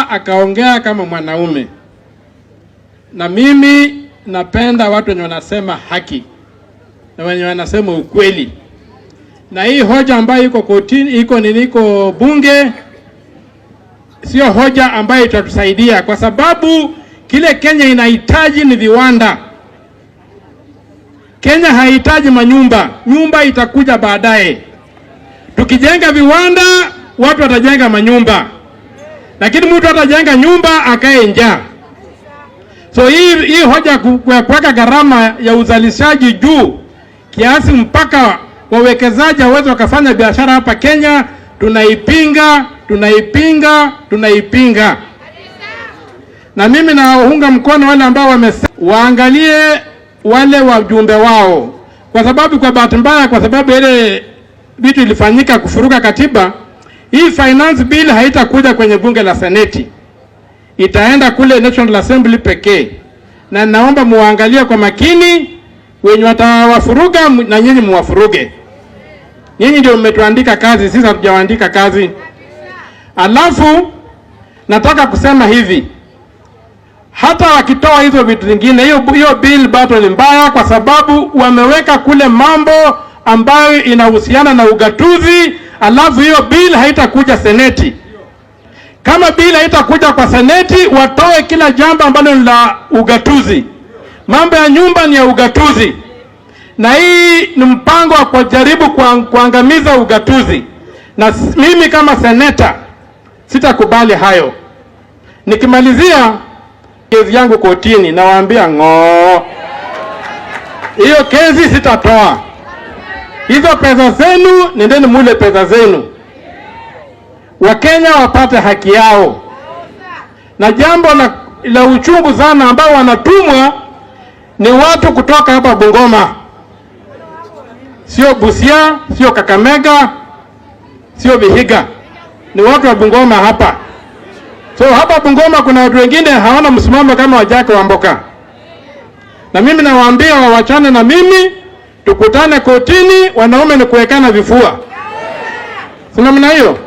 Baba akaongea kama mwanaume, na mimi napenda watu wenye wanasema haki na wenye wanasema ukweli. Na hii hoja ambayo iko kotini, iko nini, iko bunge, sio hoja ambayo itatusaidia, kwa sababu kile Kenya inahitaji ni viwanda. Kenya haihitaji manyumba, nyumba itakuja baadaye. Tukijenga viwanda, watu watajenga manyumba, lakini mtu atajenga nyumba akae njaa. So hii hoja ya kuweka gharama ya uzalishaji juu kiasi mpaka wawekezaji waweze wakafanya biashara hapa Kenya, tunaipinga, tunaipinga, tunaipinga. Na mimi naunga mkono wale ambao waangalie wale wajumbe wao, kwa sababu kwa bahati mbaya, kwa sababu ile vitu ilifanyika kufuruka katiba, hii finance bill haitakuja kwenye bunge la Seneti, itaenda kule National Assembly pekee, na naomba muangalie kwa makini wenye watawafuruga na nyinyi muwafuruge. Nyinyi ndio mmetuandika kazi, sisi hatujawaandika kazi. Alafu nataka kusema hivi, hata wakitoa hizo vitu zingine, hiyo bill bado ni mbaya, kwa sababu wameweka kule mambo ambayo inahusiana na ugatuzi, alafu hiyo bill haitakuja Seneti. Kama bill haitakuja kwa Seneti, watoe kila jambo ambalo ni la ugatuzi. Mambo ya nyumba ni ya ugatuzi, na hii ni mpango wa kujaribu kuangamiza ugatuzi, na mimi kama seneta sitakubali hayo. Nikimalizia kesi yangu kotini, nawaambia ng'oo, hiyo kesi sitatoa. Hizo pesa zenu, nendeni mule pesa zenu. Wakenya wapate haki yao. Na jambo la uchungu sana ambao wanatumwa ni watu kutoka hapa Bungoma, sio Busia, sio Kakamega, sio Vihiga, ni watu wa Bungoma hapa. So hapa Bungoma kuna watu wengine hawana msimamo kama Wajake wa Mboka, na mimi nawaambia wawachane na mimi, tukutane kotini. Wanaume ni kuwekana vifua, si namna hiyo?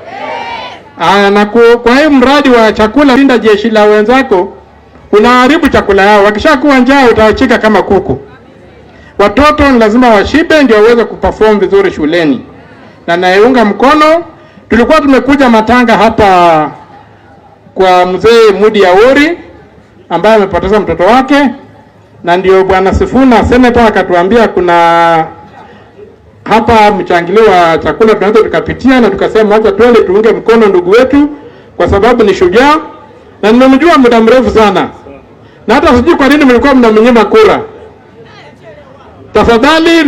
Aya, na kwa hiyo mradi wa chakula, linda jeshi la wenzako, unaharibu chakula yao. Wakishakuwa njaa utawachika kama kuku. Watoto ni lazima washibe ndio waweze kuperform vizuri shuleni, na naiunga mkono. Tulikuwa tumekuja matanga hapa kwa mzee Mudi Aori ambaye amepoteza mtoto wake, na ndio bwana Sifuna seneta akatuambia kuna hapa mchangilio wa chakula tunaweza tukapitia, na tukasema wacha twende tuunge mkono ndugu wetu kwa sababu ni shujaa na nimemjua muda mrefu sana, na hata sijui kwa nini mlikuwa mnamnyima kura. Tafadhali.